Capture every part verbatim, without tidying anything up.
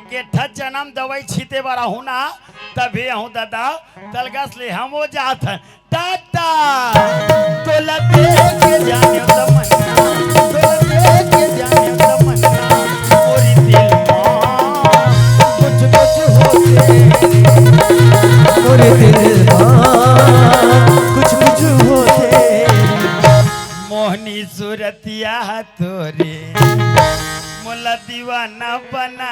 के ठच जनम दवाई छीते बर आहूँ ना, तभे आहूँ ददा, तलगस ले हम हो जात हन। टाटा। तोला देख के जाने तमन्ना, तोला देख के जाने तमन्ना, मोरी दिल मा कुछ कुछ होथे। मोरे दिल मा कुछ कुछ होथे। मोहनी सूरतिया तोरे मोला दीवाना बना,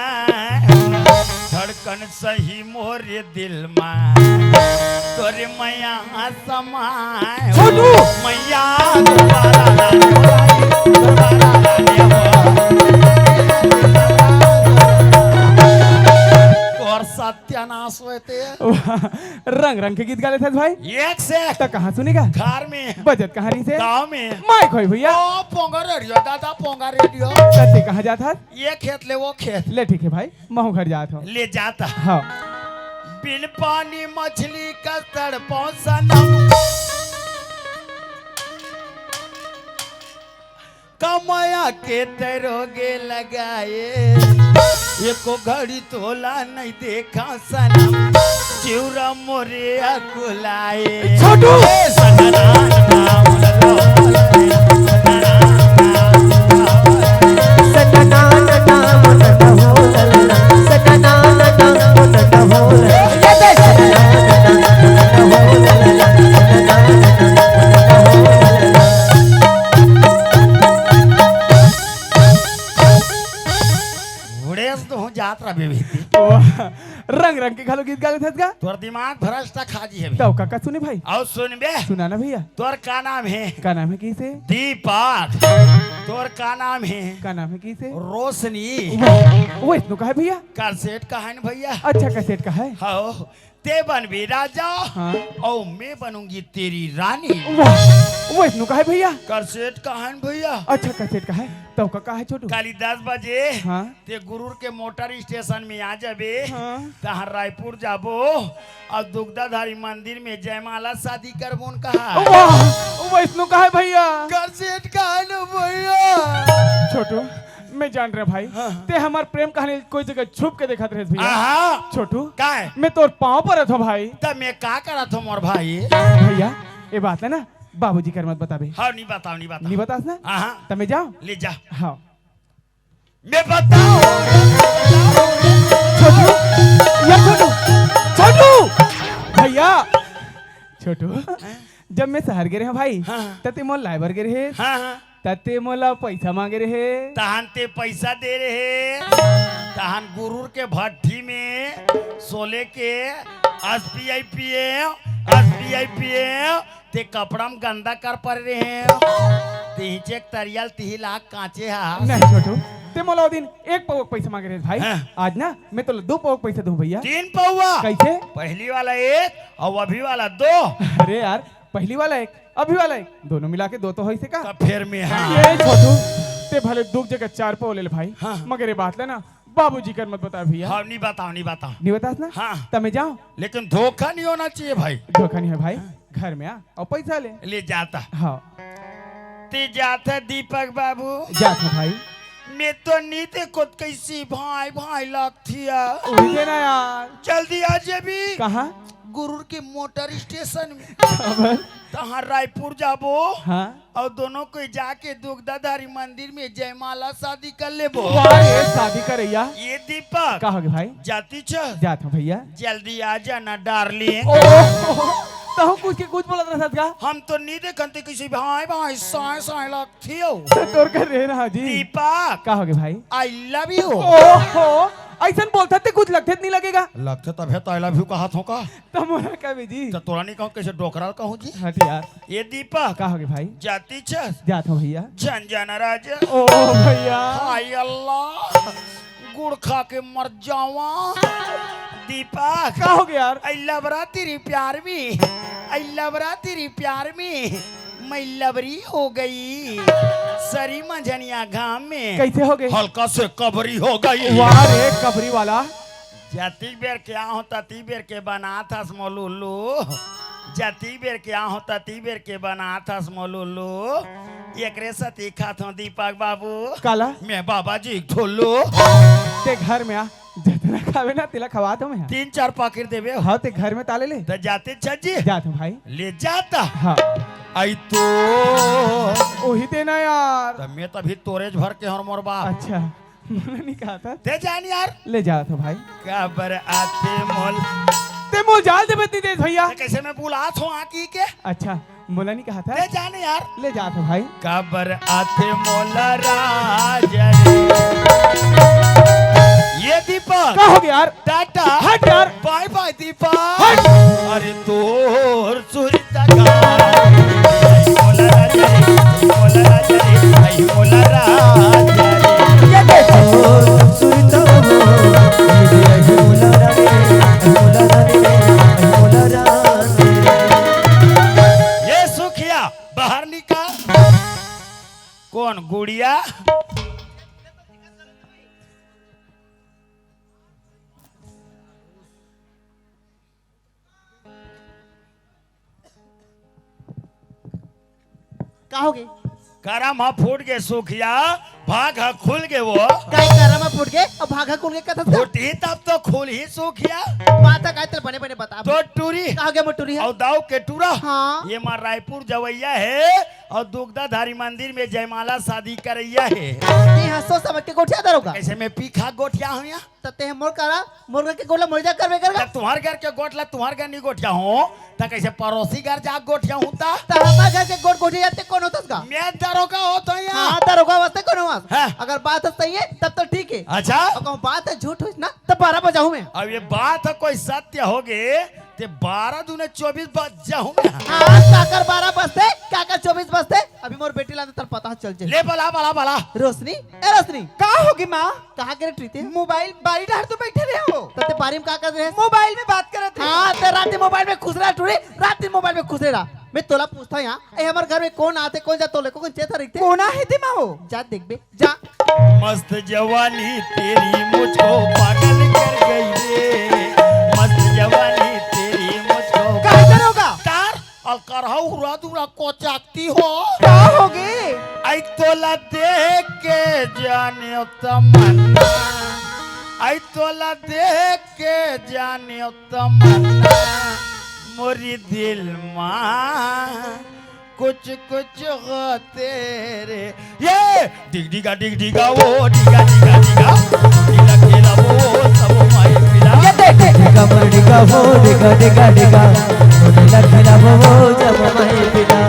धड़कन सही मोरे दिल मा तोरे मया समाए। छोटू! मया दोबारा लाने वाली, दोबारा लाने वाली। तोर सत्यानाश होए ते। वाह, रंग रंग के गीत गा लेथस भाई। एक से एक। त कहाँ सुनेगा? घर में। बजत कहाँ रहिसे? गाँव में। माइक होई भैया। ओ, पोंगा रेडियो, दादा, पोंगा रेडियो। त ते कहाँ जात हस? ये खेत ले वो खेत। ले ठीक हे भाई, महूँ घर जात हँव। ले जात हँव। हाँ। बिन पानी मछली का तड़पौं सनम। कमाया के तरोगे लगाए, एको घड़ी तोला नहीं देखा सनम, चिउरा मोरे अकुलाए। छोटू! ए सनना ना, सनना ना, सनना ना। उड़ेस तो हूँ जात रहा बेबी। वाह, रंग रंग के घलो गीत गा लेथस गा। तोर दिमाग भ्रष्ट खा जी हे। तब का, का सुने भाई? अउ सुन बे। सुना ना भैया। तोर का नाम हे? का नाम हे कइसे? दीपक। तोर का नाम हे? का नाम हे कइसे? रोशनी। वो, वो इसनो का हे भैया? कैसेट का हे न भैया। अच्छा, कैसेट का हे? हाँ। ते बनबे राजा, हाँ। अउ मैं बनूंगी तेरी रानी। वाह, वो इसनो का हे भैया? कैसेट का हे न भैया। अच्छा, कैसेट का हे। तब का, का हे छोटू? काली दस बजे हाँ। ते गुरूर के मोटर स्टेशन में आ जाबे। हाँ। तहाँ रायपुर जाबो अउ दुग्धाधारी मंदिर में जयमाला शादी करबो न कहा। वाह, वो इसनो का हे भैया? कैसेट का हे न भैया। छोटू, मैं जान रहा भाई, हाँ। ते हमार प्रेम कहानी कोई जगह छुप के देखत रहेस भैया। आहा। छोटू, काय? मैं तोर पाँव परत हँव भाई। त मैं का करत हँव मोर भाई? भैया, ये बात है ना, बाबूजी कर मत बताबे। हाँ, नहीं बताओ, नहीं बताओ। नहीं बतास ना? आहा। त मैं जाँव? ले जा। हाँ। मैं बताओ। छोटू, या छोटू, छोटू, भैया, छोटू, हाँ? जब मैं शहर गे रहेंव भाई, हाँ। त ते मोला लाए बर गे रहे। हाँ, हाँ। त ते मोला पैसा मांगे रहे। तहन ते पैसा दे रहे। तहन गुरूर के भट्ठी में सोले के एसबीआई पीए, एसबीआई पीए, ते कपड़ा में गंदा कर परे रहे। ते हिचे के तरिया ल तिही लाख कांचे हा। नहीं छोटू, ते मोला ओ दिन एक पउवा पैसा मांगे रहे भाई। हाँ। आज ना मैं तोला दू पउवा पैसा दूँ भैया। तीन पउवा। कैसे? पहली वाला एक अउ अभी वाला दो। अरे यार, पहली वाला एक, अभी वाला एक, दोनों मिला के दो तो होइसे का? त फेर में हाँ। ये छोटू, ते भले दू जगह चार पउवा ले ले भाई, हाँ। मगर ये बात ले ना, बाबूजी कर मत बता भैया। हाँ, नहीं बताओ, नहीं बताओ। नहीं बतास ना? हाँ। त मैं जाँव? लेकिन धोखा नहीं होना चाहिए भाई। धोखा नहीं हे भाई, हाँ। घर में आ अउ पैसा ले। ले जात हँव। हाँ। ते जात हस दीपक बाबू? जात हँव भाई। मैं तो नहीं देखों त कइसे भाई भाई लगथे। उही दे ना यार। जल्दी आ जाबे। कहाँ? गुरूर के मोटर स्टेशन में। काबर? तहाँ रायपुर जाबो। हाँ। अउ दोनों कोई जाके दुग्धाधारी मंदिर में जयमाला शादी कर लेबो। वाह रे, शादी करइया। ये दीपक। का होगे भाई? जातिस? जात हँव भैया। जल्दी आ जाना डार्लिंग। ओ, तहूँ कुछ के कुछ बोलत रहत का? हम तो नहीं देखन ते कइसे भाई भाई साए साए लगथे। त तोर कर रहे ना जी। दीपक। का होगे भाई? I love you। ओहो, अइसन बोलथस ते कुछ लगथे त नहीं लगेगा। लगथे तभे त I love you कहत हँव का? त मोला का बे जी? त तोला नहीं कहूँ, कइसे डोकरा ल कहूँ जी? हट यार। ये दीपक। का होगे भाई? जातिस? जात हँव भैया। झन जाना राजा। ओ भैया। हाय अल्लाह, गुड़ खा के मर जावा। दीपक। का होगे यार? I love रहा तेरी प्यार में, I love रहा तेरी प्यार में, मैं लबरी हो गई। सरी मंझनिया घाम में। कइसे होगे? हल्का से कबरी हो गई। वाह रे कबरी वाला। जतिक बेर के आहूँ, ततिक बेर के बनात हस मोला उल्लू। जतिक बेर के आहूँ, ततिक बेर के बनात हस मोला उल्लू। एकरे सेती खात हँव दीपक बाबू। काला? मैं बाबा जी के ठुल्लू। ते घर में आ, जतरा खाबे ना, तेला खवात हूँ मैं। तीन चार पाकिट देबे। हाँ, ते घर में ताले ले। त जाते छज्जी। जात हूँ भाई। ले जाता। हाँ। आई तो। ओही ते ना यार। त मैं तभी तोरेज भर के हर मोर बाप। अच्छा। मोला नहीं कहा था। ते जान यार। ले जात हूँ भाई। काबर आथे मोल। ते मोल जाल दे बत्ती दे भैया। ते कैसे मैं बुलात हूँ आकी के? अच्छा। मोला नहीं कहा था। ले जाने यार। ले जात हो भाई। काबर आथे मोला राज रे। ये दीपक। का हो गया यार? टाटा। हट यार। बाय बाय दीपक। हट। अरे तोर सुरता का। मोला राज रे, मोला राज रे, मोला राज रे। ये देखो। ये सुखिया, बाहर निकाल। कौन गुड़िया? का होगे? करम ह फूट गे सुखिया, भाग ह खुल गे वो। काय करम ह फूट गे अउ भाग ह खुल गे कथस का? फूटही तब तो खुलही सुखिया। बात ह काय तेल बने बने बता। तो टूरी। का होगे मोर टूरी ह? अउ दाऊ के टूरा। हाँ। ये मार रायपुर जवैया हे अउ दुग्धाधारी मंदिर में जयमाला शादी करैया हे। ते ह सोच समझ के गोठिया दरोगा। कैसे मैं पीखा गोठिया हूँ यहाँ? त ते मोर करा, मोर घर के गोला मोर जा करबे करगा। त तुम्हार घर के गोठ ला तुम्हार घर नहीं गोठिया हूँ, त कैसे पड़ोसी घर जा गोठिया हूँ त? त हमार घर के गोठ गोठिया जाते कौन होतस का? मैं दरोगा हो तो यहाँ। हाँ, दरोगा वास्ते कौन होस? हाँ। अगर बात ह सही हे, तब तो ठीक हे। अच्छा। अगर बात ह झूठ होइस ना, त बारह बजाहूँ मैं। अब ये बात ह कोई सत्य होगे, ते बारह दूने चौबीस बज जाहूँ मैं। हाँ, काकर बारह बजते, काकर चौबीस बजते, अभी मोर बेटी ला तो तोर पता चल जाही। ले बला, बला, बला। रोशनी, ए रोशनी। का होगे माँ? कहाँ गे रे टूरी ते? मोबाइल बारी डहर तो बैठे रहे हो। त ते बारी में का करत रहे? मोबाइल में बात करत रहे। हाँ, ते रात दिन मोबाइल में खुश रहा टूरी, रात दिन मोबाइल में खुश रहा। मैं तोला पूछत हूँ यहाँ, ए हमर घर में कौन आथे, कौन जाथे, तोला कौन चेत रहिथे? कौन आहे ते माँ वो? जा देखबे, जा। मस्त जवानी तेरी मुझको पागल कर गई रे, मस्त जवानी तेरी मुझको। काय दरोगा? तार अलकरहा उरा दुरा कोचाकती हो। का होगे? आई तोला देख के जाने तमन्ना, आई तोला देख के जाने तमन्ना, मोरी दिल मा कुछ कुछ होथे रे। ये डिग डिगा डिग डिगा वो डिगा डिगा डिगा, डिगा खेला वो सब माई पिला। ये देख, डिगा मर डिगा वो डिगा डिगा डिगा, वो डिगा खेला वो वो सब माई पिला।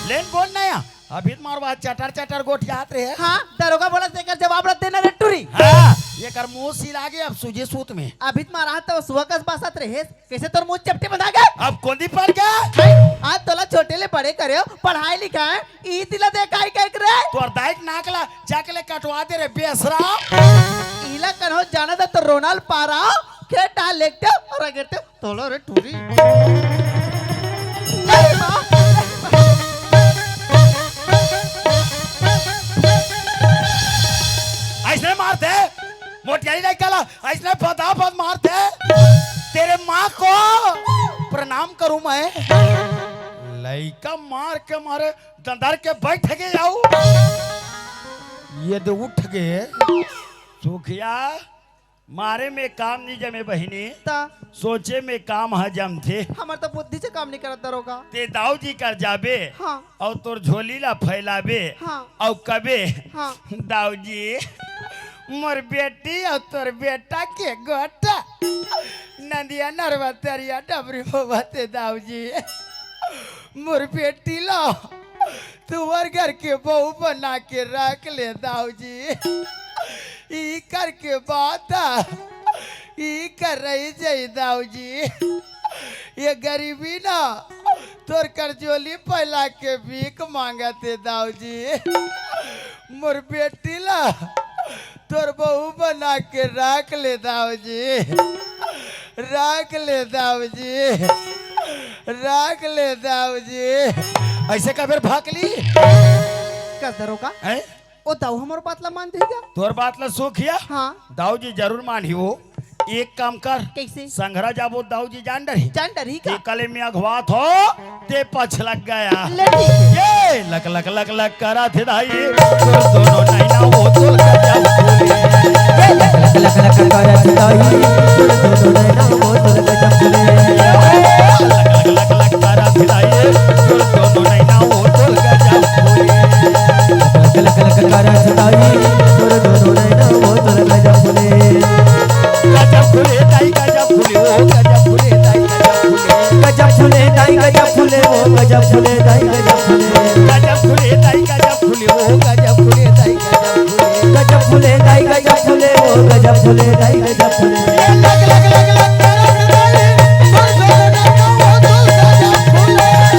लेन बोल ना या, अभी तुम्हार बात चटर चटर गोठियात रहे। हाँ, दरोगा बोला तेकर जवाब रख देना रे टूरी। हाँ, ये कर मुंह सिला गए अब सूझे सूत में। अभी तुम्हारा हाथ तो सुअकस बासत रहे। कैसे तोर मुंह चपटी बंधा गे? अब कोंदी पर गे? भाई, आज तोला छोटे ले बड़े करे हो, पढ़ाई लिखाई, ई तिला दे काई काई करे? तोर दाई के नाक ला जाके ले कटवा दे रे बेसरा। इला कन्हो जाना था तो रोनाल पारा, खेत डाल लेते हो और अगेरते हो, तोलो रे टूरी। नहीं माँ। ऐसे मारते, मोटियाई नहीं कला, ऐसने फदाफद मारथे। तेरे माँ को प्रणाम करूं मैं। लइका मार के मारे दंदर के बैठ के जाऊ। ये तो उठ गए। सुखिया, मारे में काम नहीं जमे बहिनी। ता? सोचे में काम ह जमथे। हमर तो बुद्धि से काम नहीं करत दरोगा। ते दाऊ जी कर जाबे। हाँ। अउ तोर झोली ला फैलाबे। हाँ। अउ कबे, हाँ। दाऊ जी, मोर बेटी अउ तोर बेटा के गोटा नदिया नरवा तरिया डबरी बोबा ते दाऊ जी। मोर बेटी ला तुंहर घर के बहू बना के रख ले दाऊ जी। ई कर के बात, ई कर रही जई दाऊ जी। ये गरीबी ना तोर कर झोली फैला के भीख मांगत हे दाऊ जी। मोर बेटी ला तोर बहू बना के राख ले दाऊ जी, राख ले दाऊ जी, राख ले दाऊ जी। ऐसे का बेर भाकली? कस दरोगा? हैं? ओ दाऊ हमर बात ला मान देगा? तोर बात ला सुखिया? हाँ। दाऊ जी जरूर मानही वो। एक काम कर। कैसे? संघरा जाबो दाऊ जी जान डरही। जान डरही का? एकले में अघवात हो, ते पछ लग गया। ले ठीक है। ये लक लक लक लक करा थे दाई, तोर दोनों नैना वो तोर का जाऊ बोले। ये लक लक लक लक करा थे आई, तोर दोनों नैना वो तोर गजब फूले। लक, लक, लक, लक, करत हिलाई, तोर दोनों नैना वो तोर गजब फूले। लक, लक, लक, करत हिलाई, तोर दोनों नैना वो तोर गजब फूले। गजब फूले दाई, गजब फूले, ओ गजब फूले दाई, गजब फूले। गजब फूले दाई, गजब फूले, ओ गजब फूले दाई, गजब फूले। गजब फूले दाई, गजब फूले, ओ गजब फूले दाई, गजब फूले। गजब फूले दाई, गजब फूले, ओ गजब फूले दाई, गजब फूले। लक, लक, लक, लक, करत दाई, तोर दोनों नैना वो तोर गजब फूले।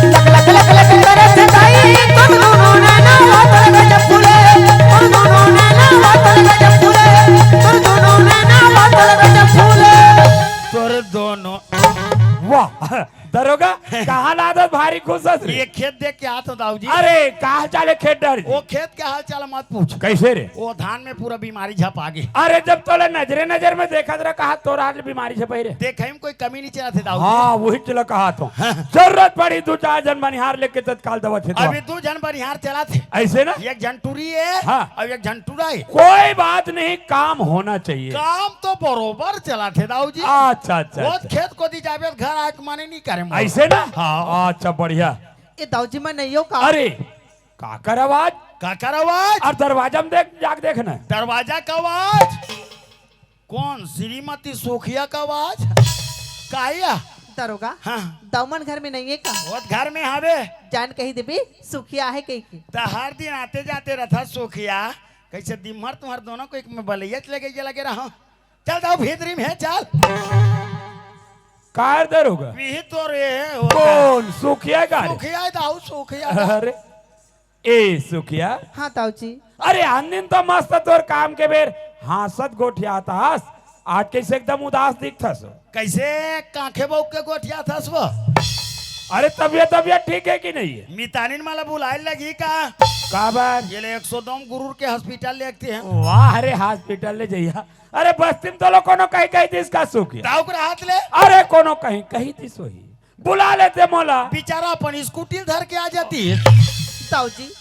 लक, लक, लक, लक, करत दाई, तोर दोनों नैना वो तोर गजब फूले। तोर दोनों नैना वो तोर गजब फूले। तोर दोनों नैना वो तोर गजब फूले। तोर दोनों। वाह, दरोगा, कहाँ लादत भारी खुश हस रे? ये खेत देख के आत हो दाऊ जी। अरे, का हाल चाल है खेत डहर जी? वो खेत के हाल चाल मत पूछ। कैसे रे? वो धान में पूरा बीमारी झपा गे। अरे, जब तोला नजरे नजर में देखत रहा, कहा तोर हाथ ले बीमारी झपाई रे? देखे में कोई कमी नहीं चलत हे दाऊ जी। हाँ, वही चला कहा तो। हाँ। जरूरत पड़ी दू चार झन बनिहार लेके तत्काल दवा थे तो। अभी दू झन बनिहार चलत हे। ऐसे ना? एक झन टूरी हे, हाँ। अउ एक झन टूरा हे। कोई बात नहीं, काम होना चाहिए। काम तो बरोबर चलत हे दाऊ जी। अच्छा, अच्छा, वो अच्छा। खेत कोती जाबे त घर आए के मने नहीं करे मोर। ऐसे ना? हाँ। अच्छा, बढ़िया। ए दाऊ जी, मैं नहीं हो का? अरे, काकर आवाज? काकर आवाज? अउ दरवाजा में देख, जाके देख ना। दरवाजा का आवाज? कौन? श्रीमती सुखिया का आवाज? काया? दरोगा, हाँ। दाऊ मन घर में नहीं है का? वो घर में हवे। जान कही देबे, सुखिया है कही के। त हर दिन आते जाते रहता सुखिया, कैसे दिन भर तुम्हार दोनों को एक में बलैया लगे, ये लगे रहा। चल दाऊ भीतरी में है, चल। कार दरोगा? वही तो रे, वो कौन? सुखिया का रे? सुखिया दाऊ, सुखिया। अरे, ए सुखिया। हाँ दाऊ जी। अरे, आन दिन तो मस्त तोर काम के बेर हाँसत गोठियात हस, आज कैसे एकदम उदास दिखथस? कैसे कांखे बउक के गोठियात हस वो? अरे, तबियत, तबियत ठीक है कि नहीं है? मितानिन मला बुलाए लगी का? काबर? ये ले एक सौ दो गुरूर के हॉस्पिटल ले आते हैं। वाह रे, हॉस्पिटल ले जइहा। अरे, बस्ती में तो लोग कोनो कहीं कही दिस का सुखिया? दाऊ के रहत ले? अरे, कोनो कहीं कही दिस वही। बुला लेते मोला। बेचारा अपन स्कूटी धर के आ जाती। दाऊ जी,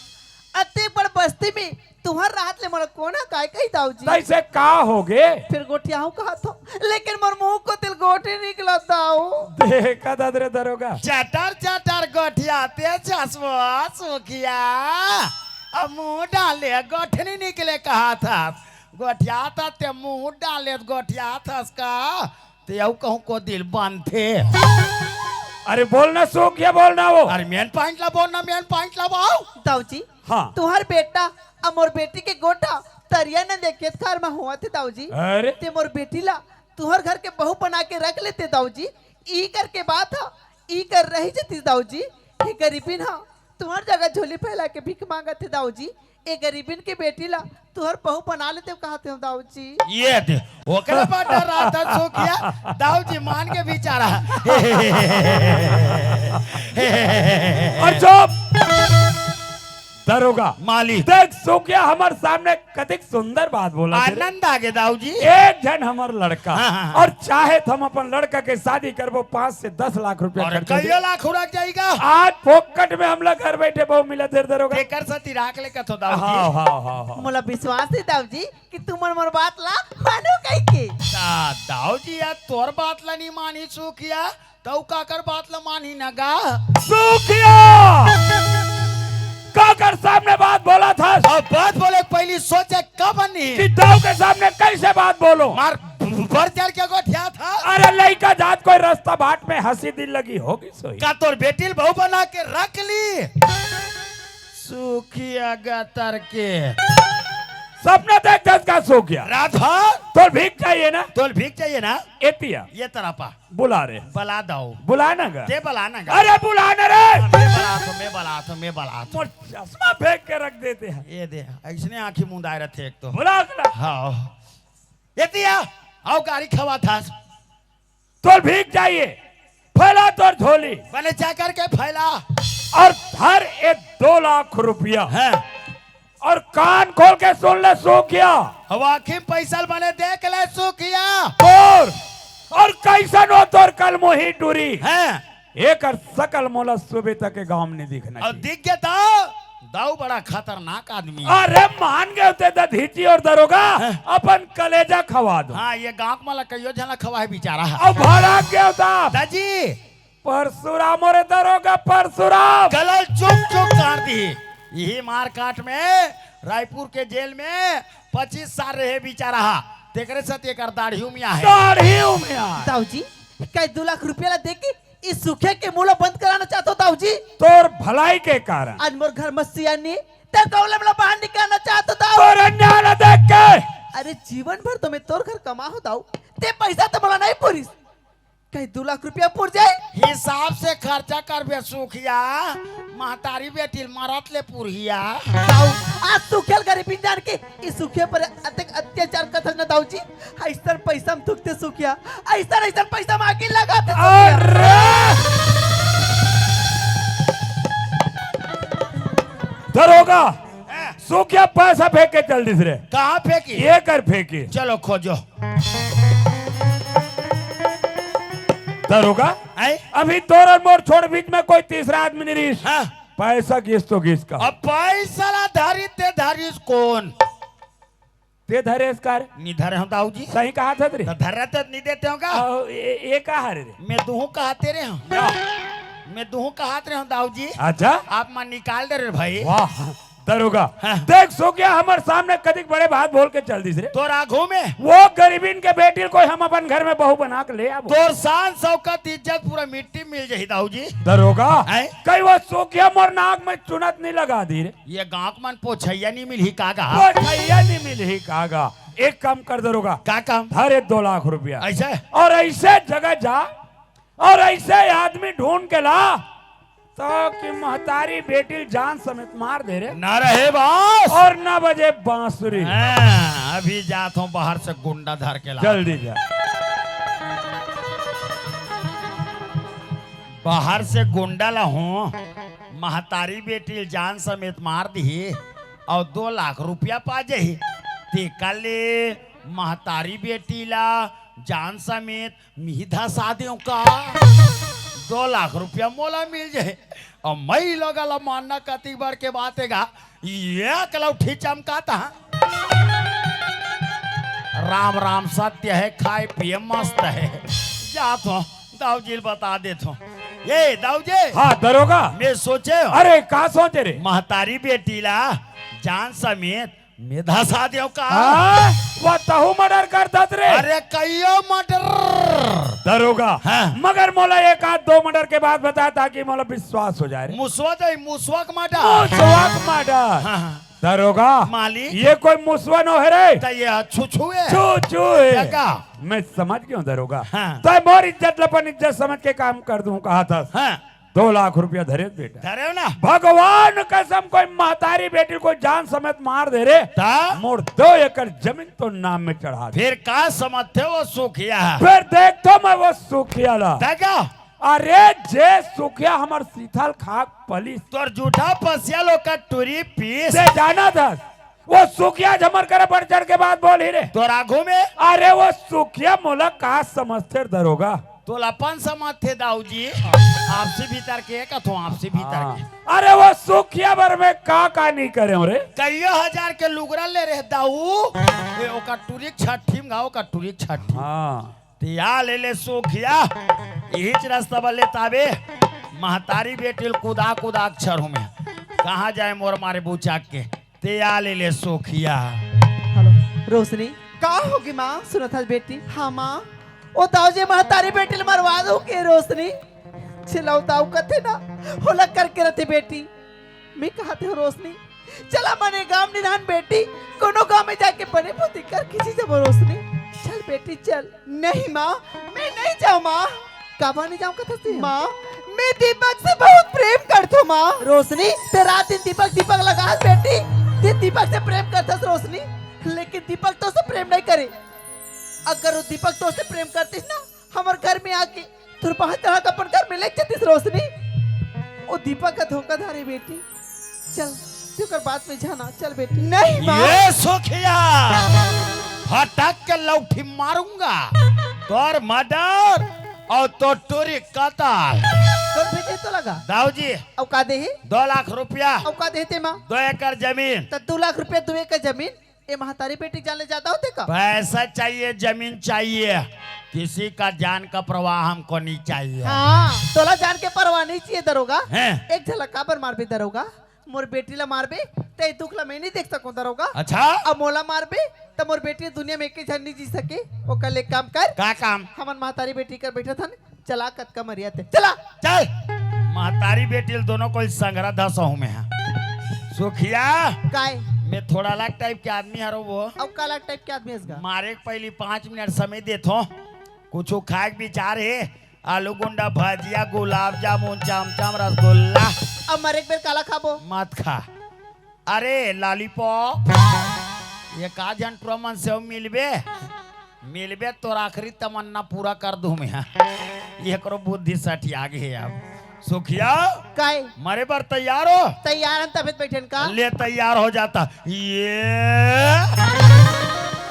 अते बड़ बस्ती में तुहर रहत ले मोला कोना काय कही दाऊ जी? तैसे का होगे? फिर गोठियाहूँ कहत हो, लेकिन मोर मुंह कोती ले गोठी निकलत दाऊ। देखा दद रे दरोगा। चटर चटर गोठियाते चश्मा सुखिया। अब मुंह डाले गोठनी निकले कहत हस। गोठियात हस ते मुंह डाले गोठियात हस का? ते अउ कहूँ कोती ले बनथे। अरे बोलना सुखिया, बोलना वो। अरे मेन पॉइंट ला बोलना, मेन पॉइंट ला वो। दाऊ जी, हाँ। तुहर बेटा अउ मोर बेटी के गोठा तरिया न देखे खार में होवत हे दाऊ जी। अरे। ते मोर बेटी ला तुहर घर के बहू बना के रख लेते दाऊ जी। ई कर के बात ह, ई कर रही जतिस दाऊ जी। हे गरीबिन ह, तुहर जगह झोली फैला के भीख मांगत हे दाऊ जी। ए गरीबिन के बेटी ला तुहर बहू बना लेते कहत हंव दाऊ जी। ये दे, ओकरे बड्डा रात सुखिया, दाऊ जी मान के बेचारा। अउ चुप। दरोगा। मालिक। देख सुखिया हमर सामने कतिक सुंदर बात बोलथे। आनंद आगे दाऊ जी। एक झन हमर लड़का। हाँ, हाँ, हाँ। अउ चाहे त हम अपन लड़का के शादी करबो, पाँच से दस लाख रुपया अउ खर्चा कइयो दे। लाख उड़ा जाही। आज फोकट में हमला घर बैठे बहू मिलत हे दरोगा। तेकर सेती राख ले कथो दाऊ जी। हाँ, हाँ, हाँ, हाँ। मोला विश्वास हे दाऊ जी कि तुमन मोर बात ला मानो कहिके। दा-, दाऊ जी यार तोर बात ला नहीं मानी सुखिया, त अउ काकर बात ल मानही न गा? सुखिया! काकर सामने बात बोलत हस? अब बात बोले के पहिली सोचे कब नहीं? कि दाऊ के सामने कइसे बात बोलों? मार बढ़ चढ़ के गोठियाथस। अरे लइका जात कोई रस्ता बाट में हंसी दिल लगी होगी सोई। का तोर बेटी ल बहू बना के रख ली? सुखिया गतर के। सपना देखथस का सुखिया? रात भर। तोल भीख चाहिए ना? तोल भीख चाहिए ना? एतिया। ये तरफ आ। बुला रे। बला दाऊ। बुला ना गा। ते बला ना गा। अरे बुला ना रे। मैं बलाथों, मैं बलाथों, मैं बलाथों। मोर चश्मा फेंक के रख देते हैं। ये दे, अइसने आँखी मुंदाए रथे एक तो। बुला, बुला। हाँ। एतिया, अउ गारी खवाथस। तोल भीख चाहिए, फैला तोर झोली। बने जा करके फैला। अउ धर ए दो लाख रुपया। हाँ। अउ कान खोल के सुन ले सुखिया। अब आँखी में पैसा ल बने देख ले सुखिया। तोर, अउ कइसन हो तोर कलमोही टूरी। हाँ। एकर सकल मोला सुबह तक के गाँव में नहीं दिखना अउ चाहिए। दिख गे त? तउ बड़ा खतरनाक आदमी हे। अरे मान गे होते दधीची अउ दरोगा, हाँ। अपन कलेजा खवा दो। हाँ, ये गांव के मला कइयो झन ला खवाए बिचारा हे। अउ भड़क गे होता। दाजी। परसुराम, अरे दरोगा परसुराम। गला ल चुक चुक काट दिही। इही मारकाट में रायपुर के जेल में पच्चीस साल रहे बिचारा हा। तेकरे सेती एकर दाढ़ी उमिया हे। दाढ़ी उमिया हे। दाऊ जी, कई दू लाख रुपया ला देके इस सुखिया के मुंह ला बंद कराना चाहत हो दाऊ जी। तोर भलाई के कारण। आज मोर घर में सियानी, ते कौले मला बाहर निकालना चाहत हो दाऊ। तोर अन्याय ला देख के। अरे जीवन भर तो मैं तोर घर कमा हो दाऊ, ते पैसा तो मला नहीं पूरिस। कई दू लाख रुपया पुर जाए। हिसाब से खर्चा करबे सुखिया, महतारी बेटी ल मरत ले पुरहिया। दाऊ, आज सुखिया ल गरीबी जान के, इस सुखिया पर अतेक अत्याचार करत हस ना दाऊ जी। अइसन पैसा म थूकते सुखिया, अइसन, अइसन पैसा म आगी लगाते सुखिया। अरे! दरोगा, हाँ। सुखिया पैसा फेंक के चल दिस रे। कहाँ फेंकी? ये कर फेंकी। चलो खोजो। दरोगा, आए? अभी तोर अउ मोर छोड़ बीच में कोई तीसरा आदमी नहीं रहिस। हाँ। पैसा गिस तो गिस का। अब पैसा ला धरी ते धरिस कोन? ते धरेस का रे? नी धरे हंव दाऊ जी। सही कहा था रे। तो धरे तो नी देते हंव का? अहो, ये, ये कहा रे? मैं दुहूं कहते रहे हंव। क्या? मैं दुहूं कहत रहे हंव दाऊ जी। अच्छा। आप मन निकाल दे रे भाई। वाह। दरोगा, हाँ। देख सुखिया हमर सामने कतिक बड़े बात बोल के चल दिस रे। तोर आघू में। वो गरीबिन के बेटी ल कोई हम अपन घर में बहू बना के ले आबो। तोर शान शौकत इज्जत पूरा मिट्टी मिल जाही दाऊ जी। दरोगा, हैं? कई वो सुखिया मोर नाक में चुनत नहीं लगा दी रे। ये गांव के मन पोछैया नहीं मिलही का गा? पोछैया नहीं मिलही का गा? एक काम कर दरोगा। का काम? धर ये दो लाख रुपया। ऐसे? अउ ऐसे जगह जा अउ ऐसे आदमी ढूंढ के ला, ताकि महतारी बेटी ल जान समेत मार दे रे। ना रहे बांस। अउ ना बजे बांसुरी। हाँ, अभी जात हंव बाहर से गुंडा धर के ला। जल्दी जा। बाहर से गुंडा लाहूं, महतारी बेटी ल जान समेत मार दिही अउ दो लाख रुपया पा जाही। तेकर ले महतारी बेटी ला जान समेत मिही धसा देंव का? दो लाख रुपया मोला मिल जाही। अउ मैं लोगा ला मारना कतिक बड़ के बात हे गा, एक लौठी चमकात हंव। राम राम सत्य हे, खाए पिए मस्त हे। जात हंव, दाऊ जी ल बता देत हंव। ए दाऊ जी। हाँ दरोगा। मैं सोचे हंव। अरे का सोचे रे? महतारी बेटी ला जान समेत मैं धसा देंव का? हाँ, वो तहू मर्डर कर दत रे। अरे कइयो मर्डर। दरोगा, हाँ। मगर मोला एक आध दो मर्डर के बात बता, ताकि मोला विश्वास हो जाए रे। मुसवा दे, मुसवा के मर्डर। मुसवा के मर्डर। हाँ, हाँ। दरोगा, मालिक। ये कोई मुसवा नो हे रे। त ये छुछू हे। छुछू हे। क्या का? मैं समझ गया हूँ दरोगा। हाँ। तो मोर इज्जत ल अपन इज्जत समझ के काम कर दूं, कहा था। हाँ। दो लाख रुपया धरे बेटा। धरे ना। भगवान कसम, कोई महतारी बेटी ल कोई जान समेत मार दे रे। ता? मोर दो एकड़ जमीन तोर नाम में चढ़ा दे। फिर का समझते वो सुखिया? फिर देखतो मैं वो सुखिया ला। देखा? अरे जे सुखिया हमर सीथल खाक पलिस। तोर जूठा पसिया ल ओकर टूरी पीस। ते जानत हस, वो सुखिया झमर करे बढ़ चढ़ के बात बोलही रे। तोर आघू में? अरे वो सुखिया मोला का समझथे दरोगा? तोला अपन समझथे दाऊ जी। आपसी भीतर के कथों, आपसी भीतर हाँ। के। अरे वो सुखिया बर में का का नहीं करे हंव रे? कइयो हजार के लुगरा ले रहे दाऊ। ए, ओकर टूरी छट्ठी में गा, ओकर टूरी छट्ठी। हाँ। तिया ले ले सुखिया, इहीच रस्ता बले ताबे, महतारी बेटी ल कुदा कुदा के छरहूं में। कहाँ जाए मोर मारे बुचाक के, तिया ले ले सुखिया। हेलो, रोशनी। का होगे माँ? सुनत हस बेटी? हाँ माँ। ओ दाऊ जी महतारी बेटी ल मरवा दो के रोशनी। छिलौताऊ कथे ना, होला करके रथे बेटी। मैं कहत हंव रोशनी, चला मने गांव निधान बेटी, कोनो गांव में जाके बने भूती कर खींची जब रोशनी। चल बेटी चल। नहीं माँ, मैं नहीं जांव माँ। काबर नहीं जांव कथस ते? माँ, मैं दीपक से बहुत प्रेम करथों माँ। रोशनी, ते रात दिन दीपक दीपक लगास बेटी, ते दीपक से प्रेम करथस रोशनी, लेकिन दीपक तोसे प्रेम नहीं करे। अगर वो दीपक तोसे प्रेम करतिस ना, हमर घर में आके तोर बांह चढ़ा के अपन घर में ले जतिस रोशनी। ओ दीपक का धोखाधड़ी बेटी। चल, तैं ओकर बात में झन आ, चल बेटी। नहीं माँ। ये सुखिया, फटक के लौठी मारूंगा। तोर मर्डर अउ तोर टूरी कतल। तोर बेटी तो का? दाऊ जी, अउ का देही? दो लाख रुपया। अउ का देही तेमा? दो एकड़ जमीन। त दो लाख रुपया, दो एकड़ जमीन, ए महतारी बेटी के जान ले जादा होथे का? पैसा चाहिए, जमीन चाहिए, किसी का जान का परवाह हमको नहीं चाहिए। हाँ, तोला जान के परवाह नहीं चाहिए दरोगा। हैं? एक झलक काबर मारबे दरोगा? मोर बेटी ला मारबे, त ए दुख ला मैं नहीं देख सकूं दरोगा। अच्छा? अब मोला मारबे, त मोर बेटी दुनिया में एक झन नहीं जी सके। ओकर ले काम कर। का काम? हमन महतारी बेटी कर बैठत हन, चला कतका मरिया ते। चला। चल। महतारी बेटी ल दोनों कोई संगरा धसहूं मैं हा। सुखिया। काय? मैं थोड़ा अलग टाइप के आदमी हरो वो। अउ का अलग टाइप के आदमी हस गा? मारे के पहली पाँच मिनट समय देथो। कुछ खाए के विचार हे? आलू गुंडा, भजिया, गुलाब जामुन, चमचम, रसगुल्ला। अब मरे के बेर काला खाबो? मत खा। अरे लॉलीपॉप, एक आध झन टुरा मन से अउ मिलबे, मिलबे तोर आखिरी तमन्ना पूरा कर दूं मैं। एकरो बुद्धि सठिया गे हे अब। सुखिया, काय? मरे बर तैयार हो? तैयार हन, तभे त बैठेन का? ले तैयार हो जाता। ये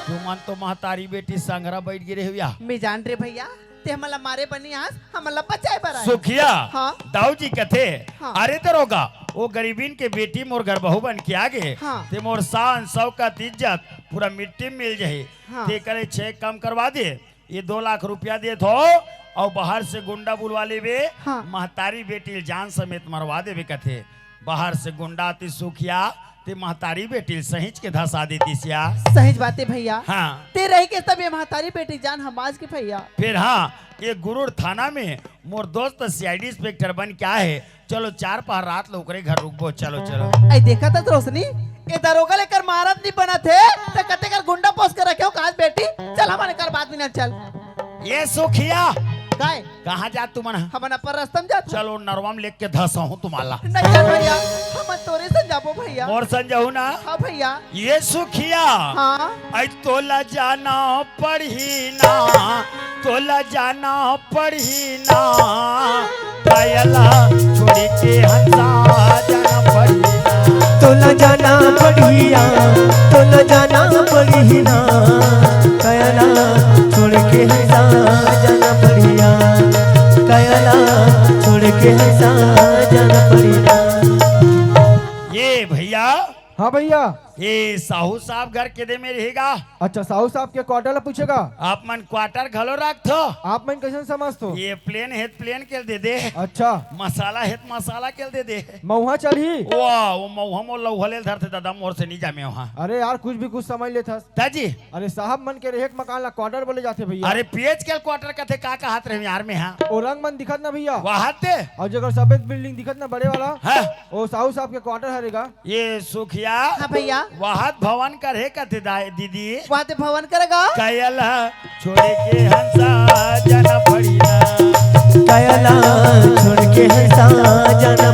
तुमन तो महतारी बेटी संगरा बैठ गे रहे भैया। मैं जान रे भैया, ते हमन ला मारे बर नइ आस, हमन ला बचाए बर आए। सुखिया, हाँ। दाऊ जी कथे, हाँ। अरे दरोगा, वो गरीबिन के बेटी मोर घर बहू बन के आ गे, हाँ। ते मोर शान, शौकत, इज्जत पूरा मिट्टी में मिल जाही। हाँ। ते करे छे काम करवा दे, ये दो लाख रुपया देत हो, अउ बाहर से गुंडा बुलवा लेबे, हाँ। महतारी बेटी ल जान समेत मरवा देबे कथे। बाहर से गुंडा आतिस सुखिया, ते महतारी बेटी ल सहिंच के धसा देतिस या। सहिंच बात हे भैया। हाँ। ते रहिके तब ये महतारी बेटी जान हम आज के भैया। फिर हाँ, ये गुरूर थाना में मोर दोस्त सीआईडी इंस्पेक्टर बन के आए हे। चलो चार पहर रात ल ओकरे घर रुकबो। चलो, चलो। ऐ देखा त रोशनी, ये दरोगा ले कर मारत नहीं बनत हे, त कते कर गुंडा पोस के रखे हो काज बेटी। चल हमन कर बात नहीं ना चल। ये सुखिया। काय? कहाँ जात तुमन? हमन अपन रस्ता में जात हन। चलो नरवा में लेके धसहूं तुम्हारा। नहीं जान भैया, हमन तोरे संग जाबो भैया। मोर संग जाहू ना? हाँ भैया। ये सुखिया। हाँ। ऐ तोला जाना पड़ही ना, तोला जाना पड़ही ना, कायला छोड़ के हंसा जाना पड़ही ना। तोला जाना पड़ही ना, तोला जाना पड़ही ना, कायला छोड़ के हंसा जाना पड़ही ना, कायला छोड़ के हंसा जाना पड़ही ना। ये भैया। हाँ भैया। ये साहू साहब घर के दे में रहेगा। अच्छा, साहू साहब के क्वार्टर ला पूछेगा? आप मन क्वार्टर घलो रखथो। आप मन कैसन समझथो? ये प्लेन हे त प्लेन के दे दे। अच्छा। मसाला हे त मसाला के दे दे। मऊहा चलही? वाह, वो मऊहा मोर लऊहा ले धरथे दादा, मोर से नहीं जामे वहाँ। अरे यार, कुछ भी कुछ समझ लेथस। दाजी। अरे साहब मन के रहेक मकान ला क्वार्टर बोले जाथे भैया। अरे पेज के क्वार्टर कथे का कहत रहे यार मैं हाँ। ओ रंग मन दिखत ना भैया। वाहत ते। अउ जेकर सफेद बिल्डिंग दिखत ना बड़े वाला। हाँ। ओ साहू साहब के क्वार्टर हरेगा। ये सुखिया। हाँ भैया। वाहत भवन करे कथे दाई दीदी। वाहत भवन करेगा। कायला छोड़ के हंसा जाना पड़ही ना। कायला छोड़ के हंसा जाना